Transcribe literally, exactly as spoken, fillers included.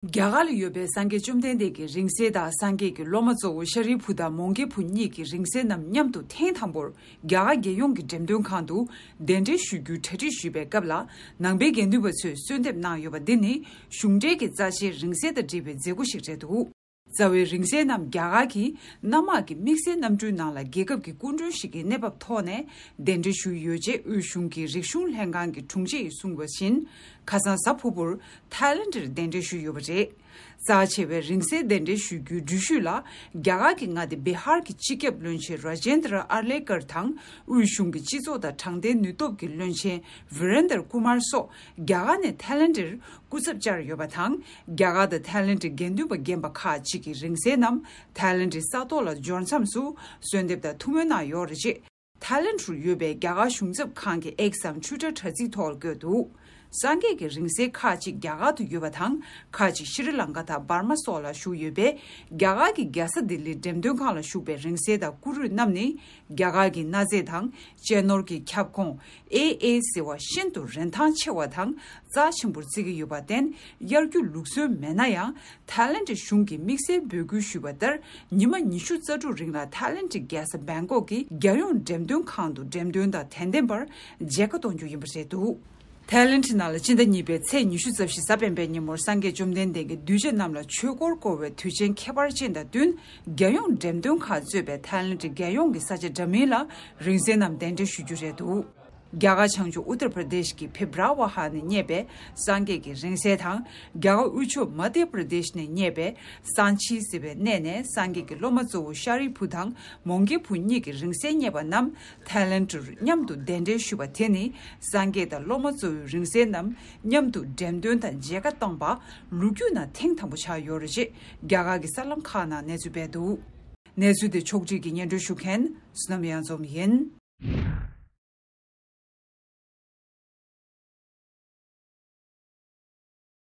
རྒྱ་གར་ལ་ཡོད་པའི་སངས་རྒྱས་བཅོམ་ལྡན་འདས་ཀྱི་རིང་བསྲེལ་དང་སངས་རྒྱས་ཀྱི་སློབ་མ་གཙོ་བོ་ཤཱ་རིའི་བུ་དང་མོའུ་འགལ་བུ་གཉིས་ཀྱི་རིང་བསྲེལ་རྣམས་མཉམ་དུ་ཐེངས་དང་པོར་རྒྱ་གར་རྒྱལ་ཡོངས་ཀྱི་འགྲེམས་སྟོན་ཁང་དུ་གདན་འདྲེན་ཞུ་རྒྱུའི་གྲ་སྒྲིག་ཞུས་པའི་སྐབས་ལ། ནང་པའི་དགེ་འདུན་པ་ཚོས་གསོལ་འདེབས་གནང་ཡོད་པ་འདི་ནི་གཞུང་འབྲེལ་གྱི་རྩ་ཆེའི་རིང་བསྲེལ་དང་འབྲེལ་བའི་མཛད་སྒོ་ཞིག་རེད་འདུག། རྩ་བའི་རིང་བསྲེལ་རྣམས་རྒྱ་གར་གྱི་གནམ་དམག་གི་དམིགས་བསལ་གནམ་གྲུའི་ནང་ལ་རྒྱལ་ཁབ་ཀྱི་སྐུ་མགྲོན་ཞིག་གི་གནས་བབ་ཐོག་ནས་གདན་འདྲེན་ཞུས་ཡོད་ཅེས་དབུས་གཞུང་གི་རིག་གཞུང་ལྷན་ཁང་གི་དྲུང་ཆེ་ཡིས་གསུངས་པ་བཞིན། ཁ་སང་གཟའ་ཕུར་བུར་ཐའི་ལེན་ཌར་གདན་འདྲེན་ཞུས་ཡོད་པ་རེད། རྩ་ཆེ་བའི་རིང་བསྲེལ་གདན་འདྲེན་ཞུ་རྒྱུའི་འགྲུལ་བཞུད་ལ། རྒྱ་གར་གྱི་མངའ་སྡེ་བི་ཧར་གྱི་སྤྱི་ཁྱབ་བློན་ཆེན་ར་ཇེན་དྲ་ཨར་ལེ་ཀར་དང་། དབུས་གཞུང་གི་སྤྱི་ཚོགས་དང་དྲང་བདེན་ནུས་སྟོབས་ཀྱི་བློན་ཆེན་ཝི་རེན་དར་ཀུ་མར་སོགས་རྒྱ་གར་ནས་ཐའི་ལེན་ཌར་སྐུ་ཚབ་བཅར་ཡོད་པ་དང་། རྒྱ་གར་དང་ཐའི་ལེན་ཌི་དགེ་འདུན་པ་རྒན་པ་ཁག་ཅིག་གིས་རིང་བསྲེལ་རྣམས་ཐའི་ལེན་ཌི་ས་ཐོག་ལ་འབྱོར་མཚམས་སུ་གསོལ་འདེབས་དང་ཐུགས་སྨོན་གནང་ཡོད་རེད་ཅེས། ཐའི་ལེན་ཌི་རུ་ཡོད་པའི་རྒྱ་གར་གཞུང་ཚབ་ཁང་གི་ཨེགས་སམ་ཊུ་ཊར་དྲ་ཚིགས་ཐོག་བཀོད་འདུག། སངས་རྒྱས་ཀྱི་རིང་བསྲེལ་ཁག་ཅིག་རྒྱ་གར་དུ་ཡོད་པ་དང་། ཁག་ཅིག་ཤྲི་ལང་ཀ་དང་འབར་མ་སོགས་ལ་བཞུགས་ཡོད་པས། རྒྱ་གར་གྱི་རྒྱལ་ས་ལྡི་ལིར་འགྲེམས་སྟོན་ཁང་ལ་བཞུགས་པའི་རིང་བསྲེལ་དང་སྐུ་རུས་རྣམས་ནི། རྒྱ་གར་གྱི་གནའ་རྫས་དང་གཅེས་ནོར་གྱི་ཁྱབ་ཁོངས་ཨེ་ཨེ་ཟེར་བ་ཤིན་ཏུ་རིན་ཐང་ཆེ་བ་དང་རྩ་ཆེན་པོར་བརྩི་གི་ཡོད་པར་བརྟེན། གཡར་རྒྱུ་ལུགས་སྲོལ་མེད་ན་ཡང་། ཐའི་ལེན་ཌི་གཞུང་གིས་དམིགས་བསལ་འབོད་སྐུལ་ཞུས་པ་ལྟར། ཉི་མ་ཉི་ཤུ་རྩ་དྲུག་རིང་ལ་ཐའི་ལེན་ཌི་རྒྱལ་ས་བེང་ཀོག་གི་རྒྱལ་ཡོངས་འགྲེམས་སྟོན་ཁང་དུ་འགྲེམས་སྟོན་དང་དད་ལྡན་པར་མཇལ་ཁ་གཏོང་རྒྱུ་ཡིན་པ་རེད་འདུག། ཐའི་ལེན་ཌི་ནང་ལ་སྤྱི་ཟླ་གཉིས་པའི་ཚེས་ཉི་ཤུ་རྩ་བཞི་གཟའ་སྤེན་པའི་ཉིན་མོར་སངས་རྒྱས་བཅོམ་ལྡན་འདས་ཀྱི་གདུལ་བྱ་རྣམས་ལ་ཆོས་འཁོར་བསྐོར་བའི་དུས་ཆེན་ཁྱད་པར་ཅན་དང་བསྟུན། རྒྱལ་ཡོངས་འགྲེམས་སྟོན་ཁང་གཙོས་པའི་ཐའི་ལེན་ཌི་རྒྱལ་ཡོངས་ཀྱི་ས་ཆ་འདྲ་མིན་ལ་རིང་བསྲེལ་རྣམས་གདན་འདྲེན་ཞུ་རྒྱུ་རེད་འདུག། རྒྱ་གར་བྱང་ཕྱོགས་ཨུ་ཏར་པར་དེཤ་གི་ཕིབ་ར་ཝ་ཧ་ནས་རྙེད་པའི་སངས་རྒྱས་ཀྱི་རིང་བསྲེལ་དང་། རྒྱ་གར་དབུས་ཕྱོགས་མ་དྷྱ་པར་དེཤ་ནས་རྙེད་པའི་སང་ཆི་ཟེར་བའི་གནས་ནས་སངས་རྒྱས་ཀྱི་སློབ་མ་གཙོ་བོ་ཤཱ་རིའི་བུ་དང་མོའུ་འགལ་བུ་གཉིས་ཀྱི་རིང་བསྲེལ་རྙེད་པ་རྣམས་ཐའི་ལེན་ཌར་མཉམ་དུ་གདན་འདྲེན་ཞུས་པ་དེ་ནི། སངས་རྒྱས་དང་སློབ་མ་གཙོ་བོའི་རིང་བསྲེལ་རྣམས་མཉམ་དུ་འགྲེམས་སྟོན་དང་མཇལ་ཁ་བཏང་པ་ལོ་རྒྱུས་ནང་ཐེངས་དང་པོ་ཆགས་ཡོད་རེད་ཅེས་རྒྱ་གར་གྱི་གསར་ལམ་ཁག་ནང་གནས་ཚུལ་སྤེལ་འདུག། གནས་ཚུལ་དེ་ཕྱོགས་སྒྲིག་གིས་སྙན་སྒྲོན་ཞུ་མཁན་བསོད་ནམས་གཡང་འཛོམས་ཡིན།